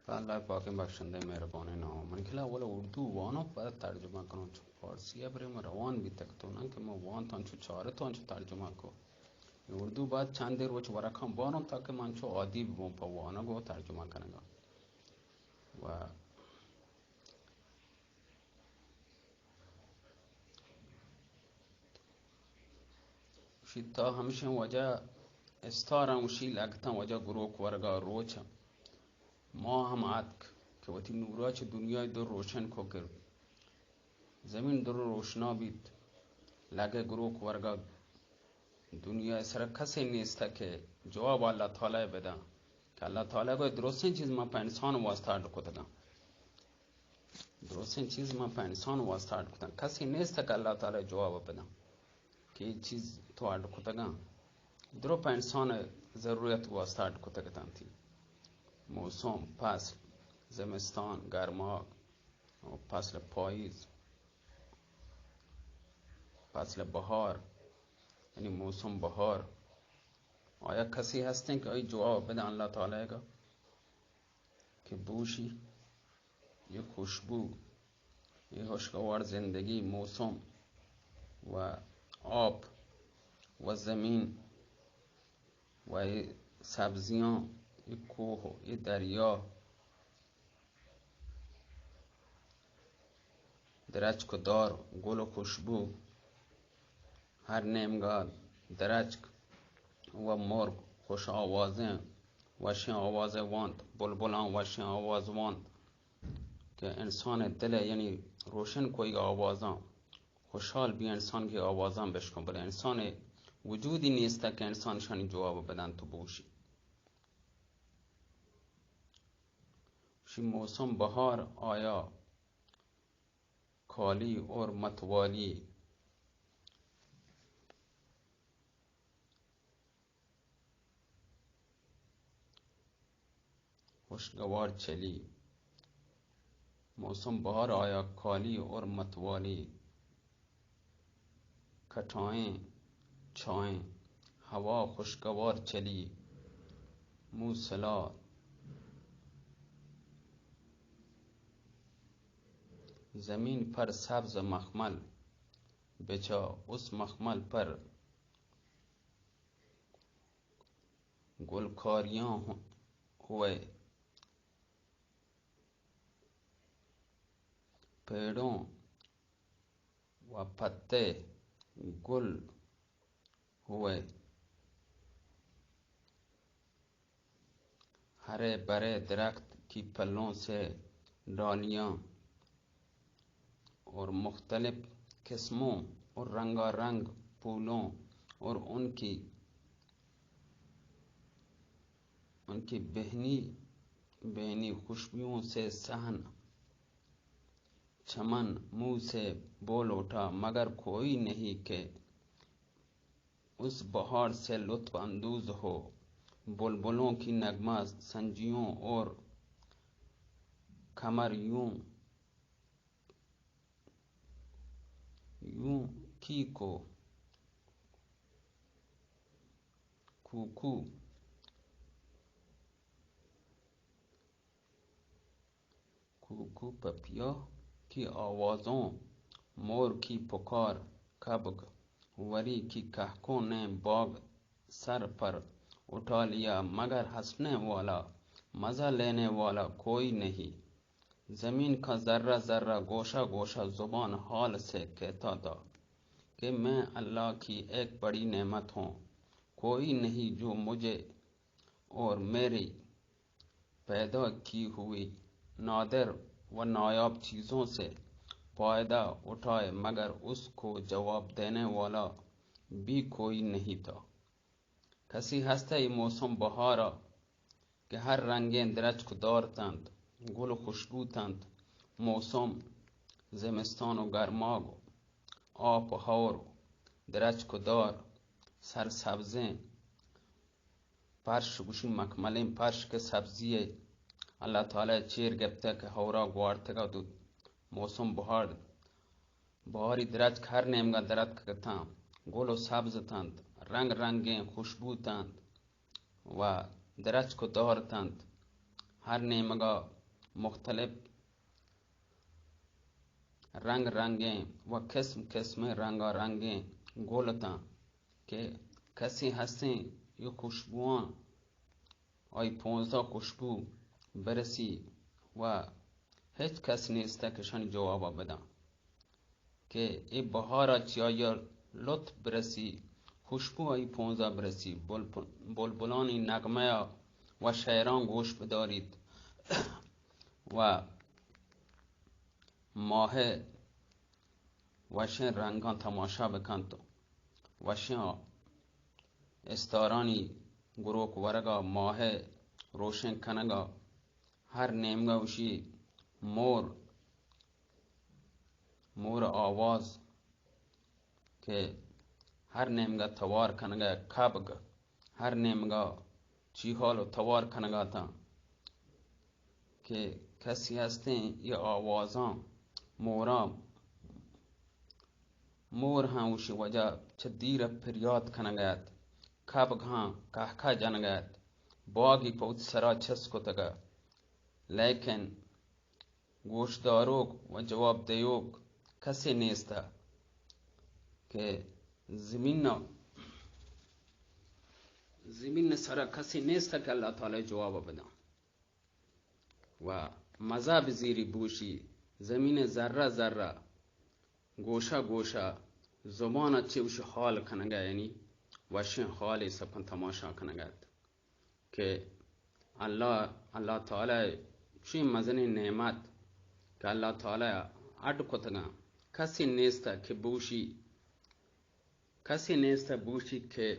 پہ اللہ پاکیں بخشندہ مہربانیں نام۔ من کلا اولا اردو وانو، پدا ترجمہ کنو۔ چو فارسی ء برے من روان بیتگ تو نہ کہ من وانتاں چو چارتاں چو ترجمہ کو۔ اردو بعد چندے روچ ورکاں بانو تاکہ من چو عادی ببوں پہ وانگ و ترجمہ کنگا۔ و گوشی، تا ہمشیں وجہ استاراں گوشی لگتاں وجہ گروک ورگا روچ ماہ ہم آتک کہ وتی نورا چہ دنیای در روشن کو کرد۔ زمین در روشنا بیت۔ لگے گروک ورگا دنیا سر کسے نیست کہ جواب اللہ تعالی بداں کہ اللہ تعالی گوشی درستیں چیز ما پہ انسان واسطہ اڈ کتگاں۔ درستیں چیز من پہ انسان واسطہ اڈ کتاں۔ کسی نیست کہ اللہ تعالی جواب بداں کہ اے چیز تو اڈ کتگاں۔ درو پہ انسان ضرورت واسطہ اڈ کتگ اتاں تھی۔ موسم، فصل، زمستان، گرماگ، فصل پائیز، فصل بہار، یعنی موسم بہار۔ آیا کسی ہستیں کہ آئی جواب بداں اللہ تعالی گا؟ کہ بوشی، یہ خوشبو، یہ خوشگوار زندگی، موسم و آپ و زمین و یہ سبزیاں، یہ کوہ، یہ دریا، درچک و دار، گل و خوشبو، ہر نیمگا درچک و مرگ خوش آوازیں وشیں آوازے وانت، بلبلاں وشیں آواز وانت کہ انسان دل یعنی روشن کوئی آوازاں خوشحال بی، انسان کی آوازاں بشکن، بلے انسان وجودی نیست کہ انسان شانی جواب بدن تو بوشی۔ شی موسم بہار آیا کالی اور متوالی، خوشگوار چلی۔ موسم بہار آیا کالی اور متوالی، کٹائیں چھائیں، ہوا خوشگوار چلی، موسلا زمین پر سبز مخمل بچا، اس مخمل پر گلکاریاں ہوئے، پیڑوں و پتے گل ہوئے، ہرے برے درخت کی پلوں سے ڈالیاں اور مختلف قسموں اور رنگا رنگ پھولوں اور ان کی، ان کی بہنی بہنی خوشبوؤں سے صحن چمن منہ سے بول اٹھا، مگر کوئی نہیں کہ اس بہار سے لطف اندوز ہو۔ بلبلوں کی نغمہ سنجیوں اور کمر یوں، یوں کی کو، کوکو کوکو پپیا کی آوازوں، مور کی پکار، کبگ وری کی کہکوں نے باغ سر پر اٹھا لیا، مگر ہنسنے والا، مزہ لینے والا کوئی نہیں۔ زمین کا ذرہ ذرہ، گوشہ گوشہ زبان حال سے کہتا تھا کہ میں اللہ کی ایک بڑی نعمت ہوں، کوئی نہیں جو مجھے اور میری پیدا کی ہوئی نادر و نایاب چیزوں سے فائدہ اٹھائے، مگر اس کو جواب دینے والا بھی کوئی نہیں تھا۔ کسی ہستہ اے موسم بہارا کہ ہر رنگیں درچک دار تنت، گل و خوشبو تنت، موسم زمستان و گرماگ و آپ و ہور، درچک و دار، سرسبزیں پرش، گوشی مکملیں پرش کہ سبزی ء اللہ تعالی چیر گپتہ کہ ہورا گوارتگا تو موسم بہار، بہاری درچک ہر نیمگا درتک اتاں، گل و سبز اتنت، رنگ رنگیں خوشبو اتنت و درچک و دار اتنت، ہر نیمگا مختلف رنگ رنگیں و قسم قسمیں رنگا رنگیں گل اتاں کہ کسے ہستیں اے خوشبواں آئی پونزدہ خوشبو برسی و ہچ کس نیست کہ شانی جوابا بداں کہ اے بہارا چہ آئیا لطف برسی، خوشبو آئی پونزا برسی، بلبل-، بلبلانی نغمہ و شعراں گوش بداریت و ماہ وشیں رنگاں تماشا بکنت و وشیں استارانی گروک ورگا، ماہ روشن کنگا، ہر نیمگا وشی مور، مور آواز کہ ہر نیمگا توار کنگا، کبگ ہر نیمگا چیہال و توار کنگا تاں کہ کسی ہستیں اے آوازاں موراں، مور ہاں وشی وجہ چہ دیر پریات کنگا ات، کبگ ہاں کہکہ جنگا ات، باگی پہ وتی سرا چست کتگا، لیکن گوشداروک و جواب دیوک کسے نیست کہ زمین، زمین سرا کسے نیست کہ اللہ تعالی جواب بداں۔ و مزہ بزیری بوشی زمین ذرہ ذرہ، گوشہ گوشہ زبان چہ وش حال کنگا، یعنی وشیں حال سکن تماشا کنگا ات۔ کہ اللہ، اللہ تعالی چی مزنیں نعمت کہ اللہ تعالی اڈ کتگاں، کسی نیست کہ بوشی، کسی نیست بوشی کہ،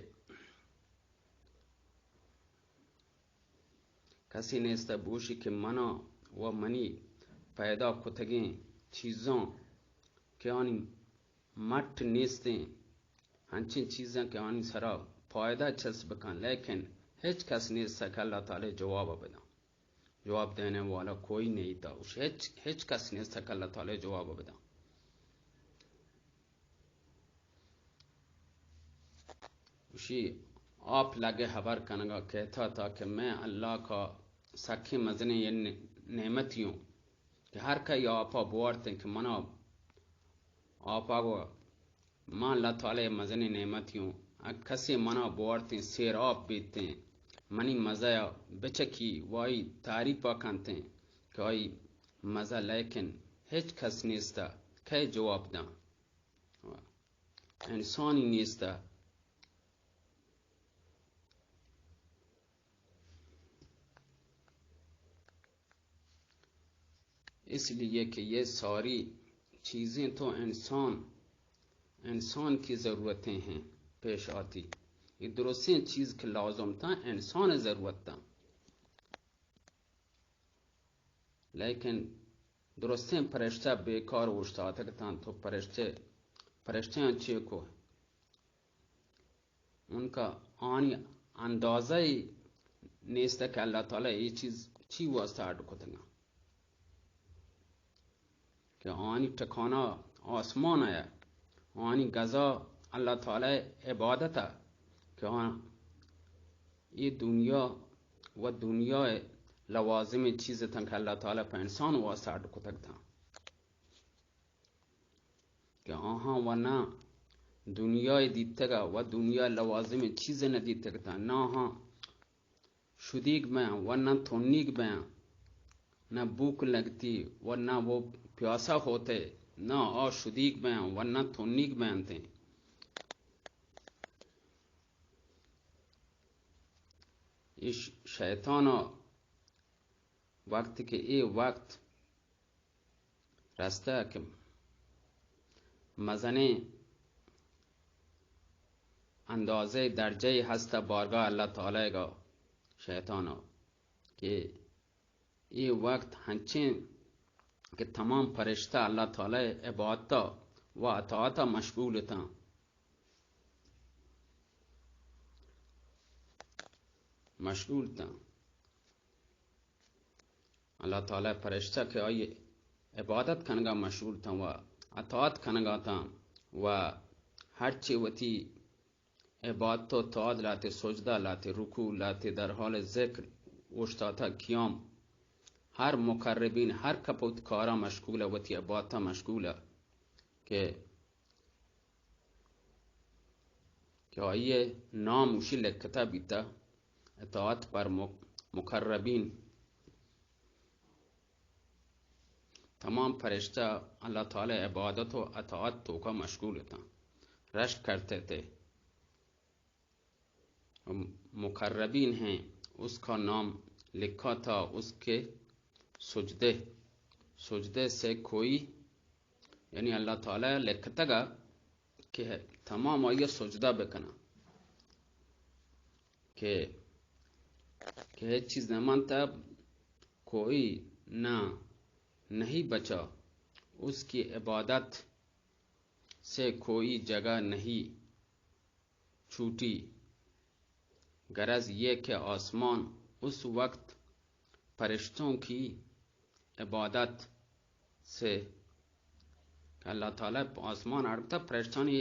کسی نیست بوشی کہ منا و منی پیدا کتگیں چیزاں کہ آنی مٹ نیستیں، ہنچیں چیزاں کہ آنی سرا پائدہ چست بکن، لیکن ہچ کس نیست کہ اللہ تعالی جواب بداں۔ جواب دینے والا کوئی نہیں تھا۔ اش ہچ، ہچ کس نیست کہ اللہ تعالی جواب بداں۔ اشی آپ لگے حبر کنگا کہتا تھا کہ میں اللہ کا سکیں مزنیں یہ نعمتی ہوں کہ ہر کئی آپا بوارتیں کہ منا آپا گو ما اللہ تعالی مزنیں نعمتی ہوں۔ اگہ کسے منا بوارتیں سیر آپ بیتیں، منی مزہ بچکی و آئی تعریفا کنتیں کہ آئی مزہ، لیکن ہچ کس نیستا کئے جواب داں۔ انسانی نیستا۔ اس لیے کہ یہ ساری چیزیں تو انسان، انسان کی ضرورتیں ہیں، پیش آتی۔ یہ درستیں چیز کہ لازم تاں انسان ضرورت تاں۔ لیکن درستیں پرشتہ بیکار اوشتاتگ تاں، تو پرشتے، پرشتیاں چے کو؟ ان کا آنی اندازہ ہی نیست کہ اللہ تعالی یہ چیز چی واسطہ اڈ کتگاں کہ آنی ٹھکانہ آسمان ہے، آنی غذا اللہ تعالی عبادت ہے کہ آن یہ دنیا و دنیا لوازم چیز تاں کہ اللہ تعالی پہ انسان واسطہ اڈ کتگ تاں۔ کہ آہاں و نہ دنیائے دیتگ و دنیا لوازم چیز نہ دیتگ تاں، نہ آہاں شدیگ بیاں و نہ تنیگ بیاں، نہ بوک لگتی و نہ وہ پیاسا ہوتے، نہ آ شدیگ بیاں و نہ تنیگ بیاں تیں۔ اش شیطان وقت کہ اے وقت رستہ کہ مزنیں اندازہ درجہ ہستہ بارگاہ اللہ تعالی گا شیطان کہ اے وقت ہنچیں کہ تمام پرشتہ اللہ تعالی عبادت و اطاعت مشغول تاں، مشغول تاں۔ اللہ تعالی پرشتہ کہ آئی عبادت کنگا مشغول تاں و اطاعت کنگا تاں و ہرچی وتی عبادت و اطاعت، لہتے سجدہ، لہتے رکوع، لہتے در حال ذکر اوشتاتہ قیام، ہر مقربین، ہر کپوت کارا مشغول ء، وتی عبادتا مشغول ء کہ کہ آئی ء نام اوشی لکھتا بیتا، اطاعت پر مق-، مقربین۔ تمام فرشتہ اللہ تعالی عبادت و اطاعت توکا مشغول اتاں، رشک کرتے تھے۔ مقربین ہیں، اس کا نام لکھا تھا اس کے سجدے، سجدے سے کوئی، یعنی اللہ تعالی لکھتگا کہ تمام آئی سجدہ بکناں، کہ کہ ہچ چیز نہ مانتا، کوئی نہ نہیں بچا، اس کی عبادت سے کوئی جگہ نہیں چھوٹی۔ غرض یہ کہ آسمان اس وقت فرشتوں کی عبادت سے، کہ اللہ تعالی آسمان اڑکتا فرشتانی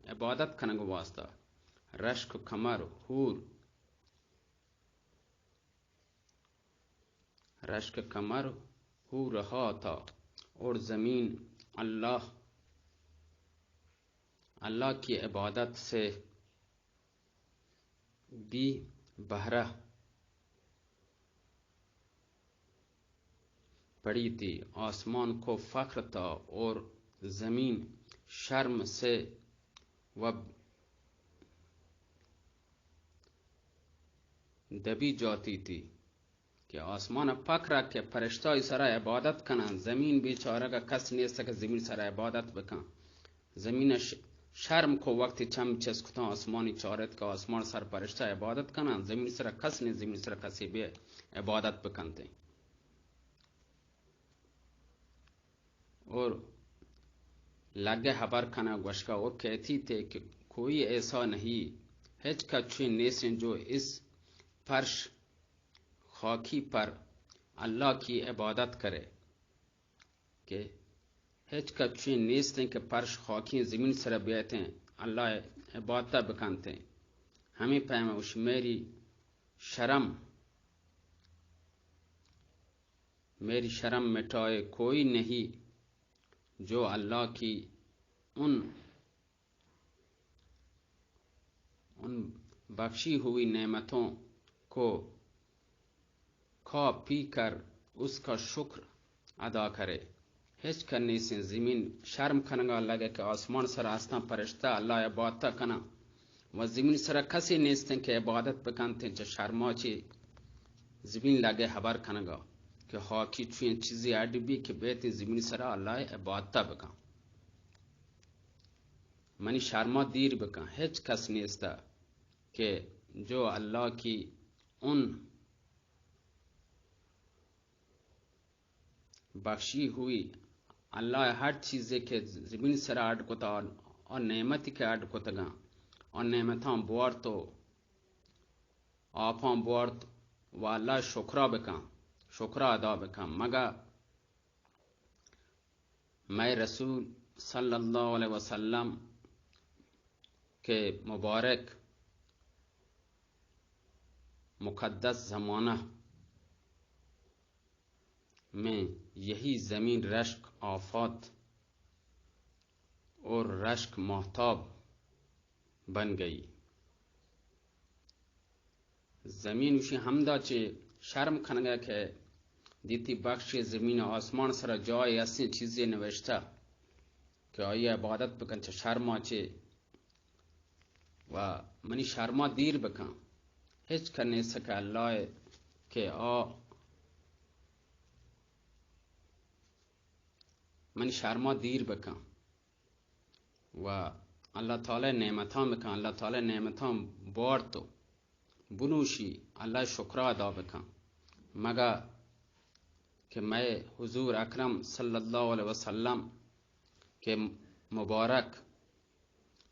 عبادت کنگ واسطہ، رشک، قمر، حور، رشک، قمر، حور ہا تھا، اور زمین اللہ، اللہ کی عبادت سے بے بہرہ پڑی تھی۔ آسمان کو فخر تھا اور زمین شرم سے و دبی جاتی تھی۔ کہ آسمان ء پکر ء کہ پرشتہ ء سرا عبادت کناں، زمین بیچارگ ء کس نیست کہ زمین سرا عبادت بکن۔ زمین ء ش-، شرم کو وقت چم چست کتاں، آسمانی چارت کہ آسمان سر پرشتہ عبادت کناں، زمین سرا کس نیست، زمین سرا کسی بے عبادت بکنتے۔ اور لگے حبر کنگ گوشگا، اور کہتی تھے کہ کوئی ایسا نہیں، ہچ کس چوئے نیستیں جو اس فرش خاکی پر اللہ کی عبادت کرے، کہ ہچ کس چوئے نیستیں کہ فرش خاکی زمین سر بیتیں، اللہ عبادت بکنتیں۔ ہمیں پیما اش میری شرم میری شرم مٹائے کوئی نہیں، جو اللہ کی ان، ان بخشی ہوئی نعمتوں کو کھا پی کر اس کا شکر ادا کرے۔ ہچ کس نیستیں زمین شرم کنگا لگے کہ آسمان سر ہستاں پرشتہ اللہ عبادت کناں۔ و زمین سرا کسے نیستیں کہ عبادت بکنتیں، چہ شرما چہ زمین لگے حبر کنگا کہ ہاکی چوئیں چیزے اڈ بی کہ بیتیں زمین سرا اللہ عبادتا بکن، منی شرما دیر بکن۔ ہچ کس نیستا کہ جو اللہ کی ان بخشی ہوئی، اللہ ہر چیزے کہ زمین سرا اڈ کتا، اور نعمتی کہ اڈ کتگاں، اور نعمتاں بوارت و آپاں بوارت و اللہ شکرا بکن، شکرا ادا بکن۔ مگا مئے رسول صلی اللہ علیہ وسلم کہ مبارک مقدس زمانہ میں یہی زمین رشک آفات اور رشک ماہتاب بن گئی۔ زمین اشی ہمدا چہ شرم کنگا کہ دیتی بخش زمین و آسمان سرا جای ہستیں چیزے نوشتہ کہ آئی عبادت بکن، چہ شرما چہ و منی شرما دیر بکن۔ ہچ کس نیست کہ اللہ کہ آ منی شرما دیر بکن و اللہ تعالی نعمتاں بکن، اللہ تعالی نعمتاں بارت و بنوشی، اللہ شکرا ادا بکن۔ مگا کہ مئے حضور اکرم صلی اللہ علیہ وسلم کہ مبارک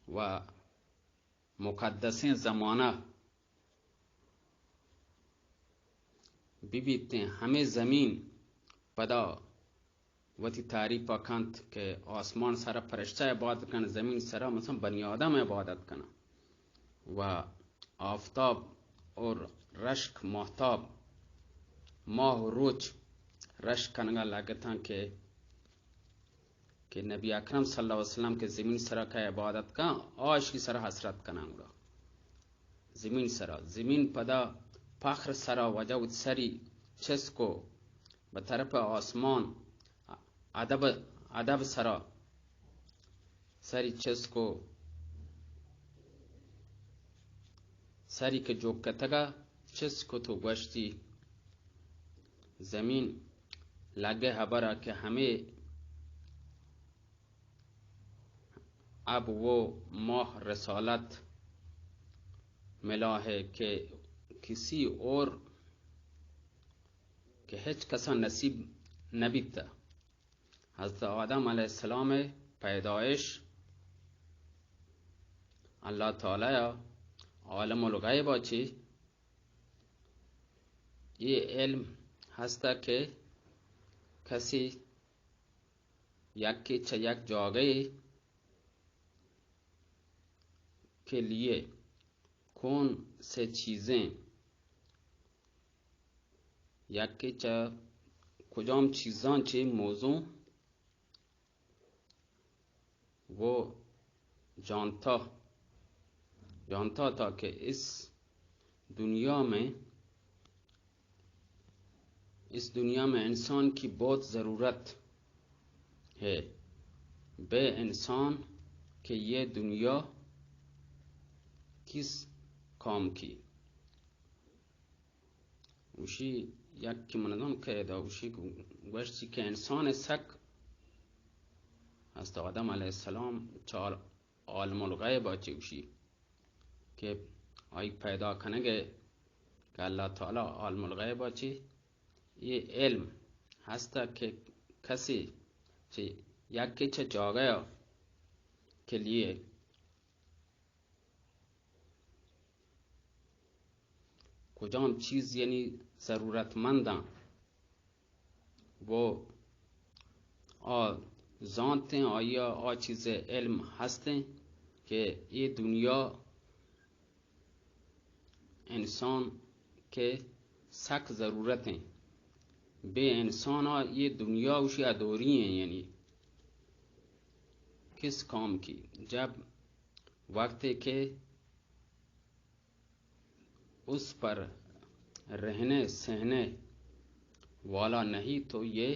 و مقدسیں زمانہ بہ بیتیں، ہمے زمین پدا وتی تعریف ء کنت کہ آسمان سرا پرشتہ عبادت کنت، زمین سرا مثلاً بنی آدم عبادت کنت و آفتاب اور رشک ماہتاب، ماہ و روچ پرش کنگا لگتاں کہ، کہ نبی اکرم صلی اللہ علیہ وسلم کہ زمین سرا کہ عبادت کن، آ اشی سرا حسرت کناں گڑا۔ زمین سرا، زمین پدا فخر سرا وجہ وت سری چست کو بہ طرف آسمان، ادب، ادب سرا سری چست کو، سری کہ جوکتگا چست کو تو گوشتی، زمین لگے حبرا کہ ہمے اب وہ ماہ رسالت ملا ہے کہ کسی اور، کہ ہچ کسا نصیب نبیتا۔ حضرت آدم علیہ السلام پیدائش اللہ تعالی عالم الغیب چی یہ علم ہستا کہ کسی یکے چہ یک جاگہے کے لیے کون سے چیزیں، یکے چہ کجام چیزاں چہ موزوں وہ جانتا، جانتا تھا کہ اس دنیا میں، اس دنیا میں انسان کی بہت ضرورت ہے، بے انسان کے یہ دنیا کس کام کی۔ گوشی، یک کہ من دان کہ ادا گوشی، گوشتی کہ انسان سک ہست آدم علیہ السلام چہ عالم الغیب چی گوشی کہ آئی پیدا کنگے کہ اللہ تعالی عالم الغیب چی یہ علم ہستا کہ کسی چی یکی چہ جاگہ کے لیے کجام چیز یعنی ضرورت منداں، وہ آ زانتیں، آیا آ چیز علم ہستیں کہ یہ دنیا انسان کے سک ضرورت ہیں، بے انسان آ یہ دنیا اشی ادوری ہیں، یعنی کس کام کی، جب وقت کہ اس پر رہنے سہنے والا نہیں تو یہ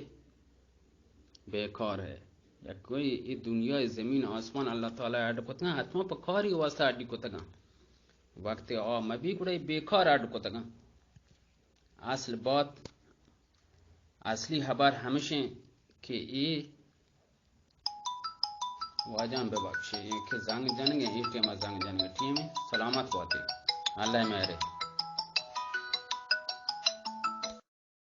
بیکار ہے۔ یک کوئی ای دنیا، زمین، آسمان اللہ تعالی اڈ کتگاں، حتما پہ کاری واسطہ اڈی کتگاں۔ وقت آ مبی گڑا بیکار اڈ کتگاں۔ اصل بات، اصلی حبر ہمشیں کہ ای واجہاں ببخشے، اے کہ زنگ جنگ ایں، اے ٹیما زنگ جنگ ایں، ٹیم ایں، سلامت باتے، اللہ مہرے۔